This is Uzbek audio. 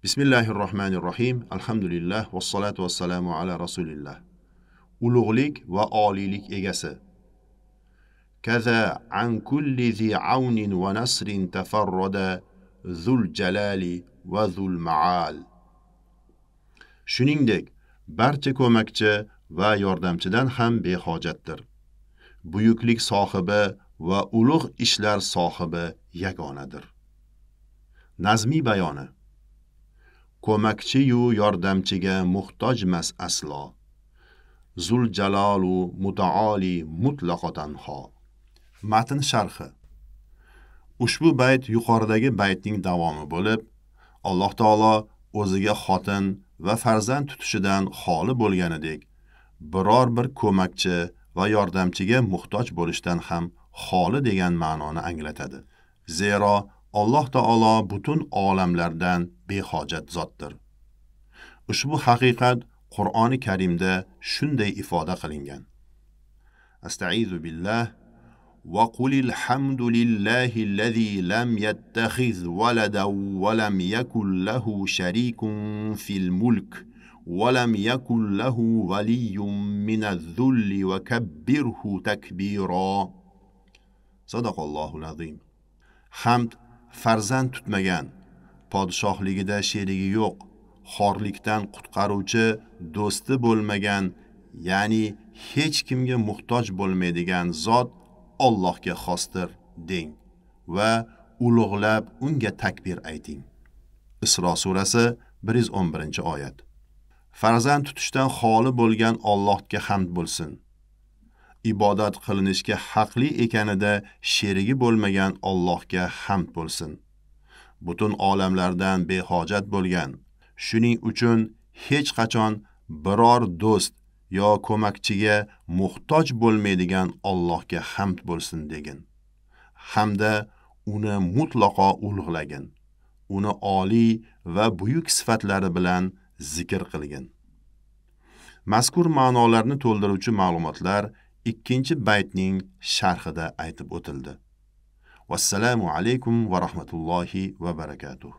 Bismillahirrohmanirrohim. Alhamdulillah vassalatu vassalamu ala rasulillah. Ulug'lik va oliylik egasi. Kaza an kulli zi aunin va nasrin tafarrada zul jalali va zul maal. Shuningdek, barcha ko'makchi va yordamchidan ham behojatdir. Buyuklik sohibi va ulug' ishlar sohibi yagonadir. Nazmiy bayoni. Ko'makchi-yu yordamchiga muhtojmas aslo. Zul jalalu mutaoli mutlaqo tanho. Matn sharhi. Ushbu bayt yuqoridagi baytning davomi bo'lib, Alloh taolo o'ziga xotin va farzand tutishidan xoli bo'lganidek, biror bir ko'makchi va yordamchiga muhtoj bo'lishdan ham xoli degan ma'noni anglatadi. Zero Alloh taolo butun olamlardan behojat zotdir. Ushbu haqiqat Qur'oni Karimda shunday ifoda qilingan. Astaizu billah va qulil hamdulillahi allazi lam yattakhiz waladan va lam yakul lahu sharikun fil mulk va lam yakul lahu waliyyun minaz-zulli va kabbirhu takbira. Sadaqallohul azim. Hamd farzand tutmagan, podshohligida sherigi yo'q, xorlikdan qutqaruvchi do'sti bo'lmagan, ya'ni hech kimga muhtoj bo'lmaydigan zot Allohga xosdir deng va ulug'lab unga takbir ayting. Isro surasi 111-oyat. Farzand tutishdan xoli bo'lgan Allohga hamd bo'lsin. Ibodat qilinishga haqli ekanida sherigi bo'lmagan Allohga hamd bo'lsin. Butun olamlardan behojat bo'lgan, shuning uchun hech qachon biror do'st yo ko'makchiga muhtoj bo'lmaydigan Allohga hamd bo'lsin degin. Hamda uni mutlaqo ulug'lagin. Uni oliy va buyuk sifatlari bilan zikr qilgin. Mazkur ma'nolarni to'ldiruvchi ma'lumotlar ikkinchi baytning sharhida aytib o'tildi. Vassalomu alaykum va rahmatullohi va barakatuh.